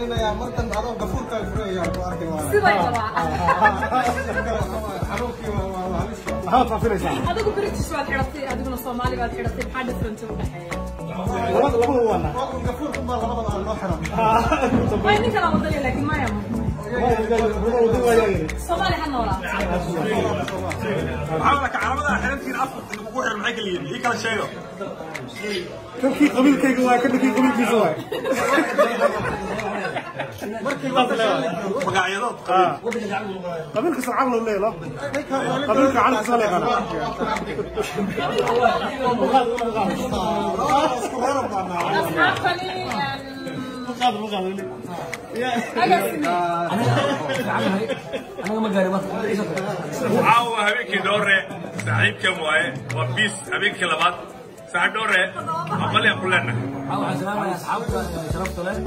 talinayaa markan adoo gafuurka furaya ku arkay waa. Siday qabaa. Xanuunkii waa halis. Maxaad faafinaysaa? Adigu British baad xidhatay, adiguna Soomaali baad xidhatay, maxaa different u dhexeeya? Labada labada waana. Gafuurka baa labadaba aan loo xiran. Way ninkan aan wadani laakiin maya. Soomaali ha noolaato. Maxaa laka calaamadaha xirantiin afka ugu xiran maxay kala yihiin? Ii kala sheego. Kankii qabiilkayga waa kan kii qabiilkiisa waay. Magacyadood qabiil. Qabiilka sumcad loo leeyahay. Qabiilka calanka soo leeyahay. Asxaabtani agaasime. Caawa habeenkii Dhoore saaxiibkan waaye, waa biis habeenkii labaad. Saaxiib Dhoore, aqal ku leenahay. Waxaan salaamayaa asxaabta sharafta leh,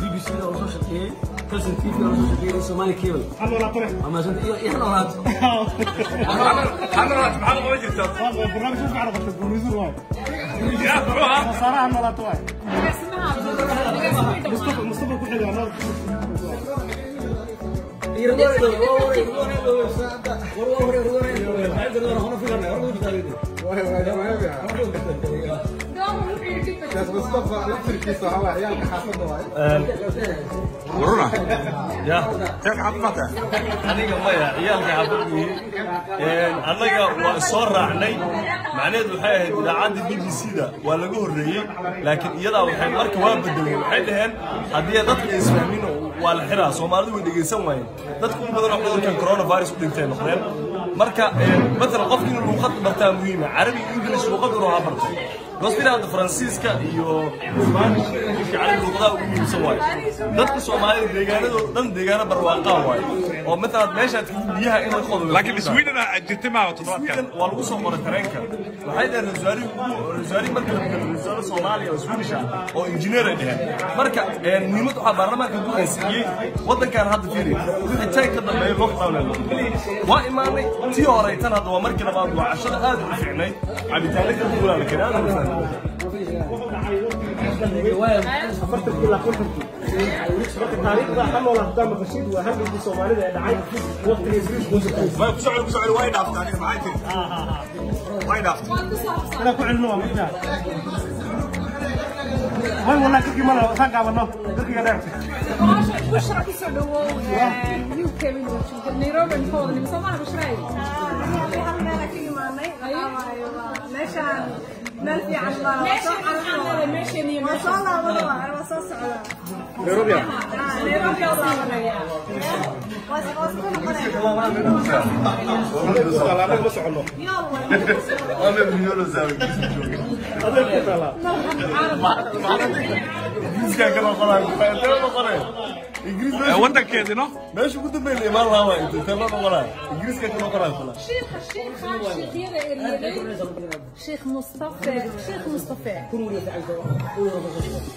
BBC da oo soo shaqeeyey, Kalson TV oo soo shaqeeyey, Somali Cable. Ha noolaato. Waa mahadsan iyo iyo ha noolaato. Ha noolaato, maxaad qaban jirtaa? Barnaamij u fiican qabta guurisuur waay. Yaa muxuu ahaa? Saaraha ha noolaato waay. Agaasimaha agaasimihii dhammaan. Mustafa ku xigaa nool. Iyo Ridwaan ay dhowey, waa waray, Ridwaan ay dhowey. War waa waray, Ridwaan ay dhowey. Maxay Ridwaan hona filanay, hore ugu jirtaa. Doomu wuxuu yidhi Sheekh Mustafa laftirkiisa waxaa waaye ciyaalka xaafadda waaye. Waruna. Ya. Sheekh xaafad ma tahay? Aniga maya, ciyaalka xaafadii. Annaga waa soo raacnay. Macnaheedu waxay ahayd idaacadda BBC-da waa laga horreeyey, laakiin iyadaa waxay marka waa bedeleen. Waxay dhaheen haddii dadka isfahmin waa la xiraa, Soomaalidu way dhegeysan waayeen. Dadku in badan oo cudurkan coronavirus u dhintay noqdeen. Marka matalan qofki inuu luuqad bartaa muhiima, Carabi, English luuqad inuu ha barto. Gospel hadda Faransiiska iyo Spanish iyo Carabi luuqadaha ugu muhiimsan waaye. Dadka Soomaalida deegaanadooda dhan deegaano barwaaqaa waaye. Oo matalan meeshaad biyaha in la qodo. Laakiin Sweden jirtay maaha toddobaadkan. Sweden waa lagu soo qoray tareenka. Waxay dhaheen ra'iisul marka la bedelo ra'iisul Soomaaliya oo Swedish ah oo engineer ay dhaheen. Marka muhiimad waxaa baarlamaanka ku ansixiyey waddankan hadda fiiri. Wixii tan ka dambeeyay lockdown la noqday. Waa imaanay tii hore tan hadda waa markii labaad, waa cashada aad u fiicnayd. Cabitaanka kala duwan la keenay aad u fiicnayd. 40 ilaa 50-kii. Marka taariikhda ha noolaato hadaa maqashid waa halgankii Soomaalida ee dhacay waqtigii Ingiriisku uu shaqeeyey. Way ku socon ku socon, way dhaaftay aniga, maxay tiri? Way dhaaftay. Waad ku saabsan. Inaan ku celino waa markaa. Way wallahi karkii ma laha, saan gaabano karkiga dheer. Bushra ku soo dhawow UK inuu joogo Nairobi ka wada nimi Soomaali Bushra. Hal meel ka imaanay waxaa waaye waa meeshaan meel fiican baa meeshan waxaan leedahay meeshan iyo waa soo laabada waa soo socdaa. Nairobi. Nairobi oo laabanaya. Waa waa isku noqonaya. Annaga ma soconno. Ana milyoon oo saawi jooga. Adeeg ku taalaa. Ingiriiskaan ka noqonaya, intee la noqonaya? Ingiriis meesha Waddankeedii no? meesha ugu dambeyn la imaan lahaa waa intee la noqonaya? Ingiriiskaan ka noqonaya kula. Sheekha sheekha sheekhyada eryaday Sheekh Mustafa, Sheekh Mustafa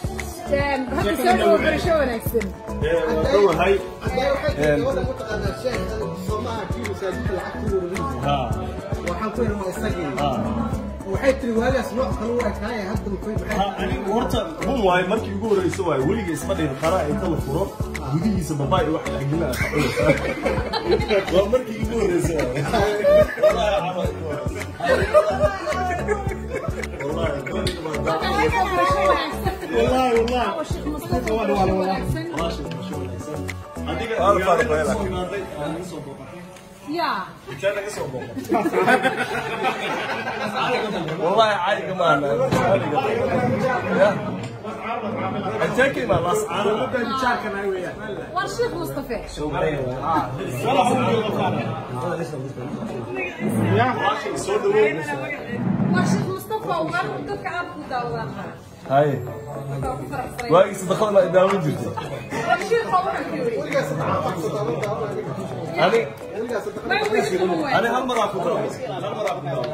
hadda soo dhawo, barasho wanaagsan. Waa dhowahay. Hadday waxay tiri gabadha ku taqaanaa sheekh Soomaha kii masaajidka lacagta u ururin jiray. Waxaan ku yidhi waa isagii. Waxay tiri waagaas nooc kale u ekaaya hadda muxuu maxay. Anigu horta run waaye, markii ugu horreysay waaye weliga isma dhihin qara inta la furo gudihiisa babaay wax dhexgelina aad cunaysaa. Waa markii ugu horreysay waaye. Wallaahi waxaa ugu horreysay. Wallaahi gabadha baa Barasho wanaagsan. Wallahi wallahi. Sheekh Mustafa barasho wanaagsan. Walaashay barasho wanaagsan. Adiga Waa la faaruqay magaalada laakiin. soo imaaday, aa naga soo booqatay. Ya. Intee naga soo booqatay? Wallahi caayga maaha. Ya. Intee ka imaan Laas Caano? Waa Sheekh Mustafa. Walaashay soo dhaweey. Waa Sheekh Mustafa waa dadka aad ku daawadaan. Haye. Waa ku faraxsanay. Waagii sadaqada ma daawan jirtay. Waa Sheekh waxaan ku yiri. Weligaa saddex saddex daawan. Ani Weligaa saddex. Ma weli kuma waay. ani hal mar aan ku daawan. Hal mar aan ku daawan.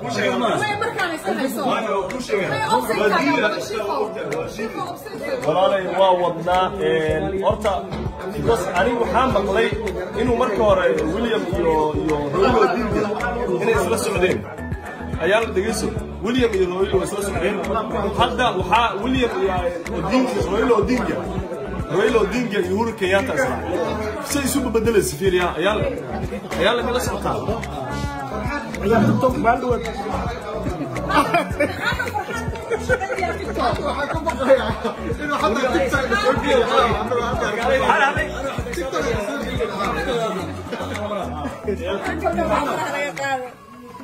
Ku sheega ma. Way markaan iska hayso. Waayo ku sheega. Way offside-kaaga Sheekh. Sheekh offside-kaaga. Walaalay waa wadnaa horta because anigu waxaan maqlay inuu marka hore William iyo Raila Odinga inay isla socdeen. Ayaa la dhegeyso, William iyo Raila waa isla socdeen. Hadda waxaa William iyo Odinga, Raila Odinga Raila Odinga iyo Uhuru Kenyatta israacay. Si isu bedelaysa fiiriya ayaa ayaa lagala socotaa. Ciyaar TikTok baandhaweed. Waxaan ka baqayaa inuu xataa TikTok soo geliyo. TikTok soo geliyo.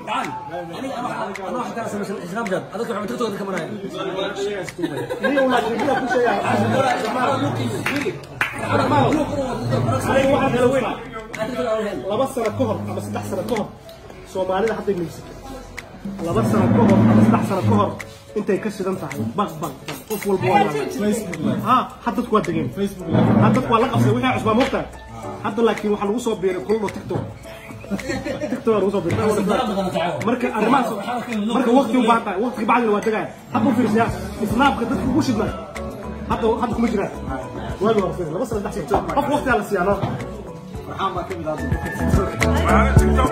أنا واحد أنا سمعت سناب شات هذاك عم تكتب هذاك مرايا. Niyo laakiin biyaa ku sheegaa. Aniga waxaan helo weyn 2 sano ka hor ama 3 sano ka hor Soomaalida hadda miisatay 2 sano ka hor ama 3 sano ka hor intay ka shidan tahay baq baq baq qof walba waa ha hadda dadku waa degeen hadda dadku waa la qabsay wixii cusbaa moogtahay hadda laakiin waxaa lagu soo biiray kullo TikTok TikTok lagu soo biiray marka arrimahaas marka waqti u baahan tahay waqti bacdina waa degaya hadda u fiirsayaa Snapka dadku ugu shidnaa hadda hadda kuma jiraan waagi waa fiir 2 sano 3 sano qof waqti la siiyaa no. Farxaan baa ka mid ah dadka. TikTok.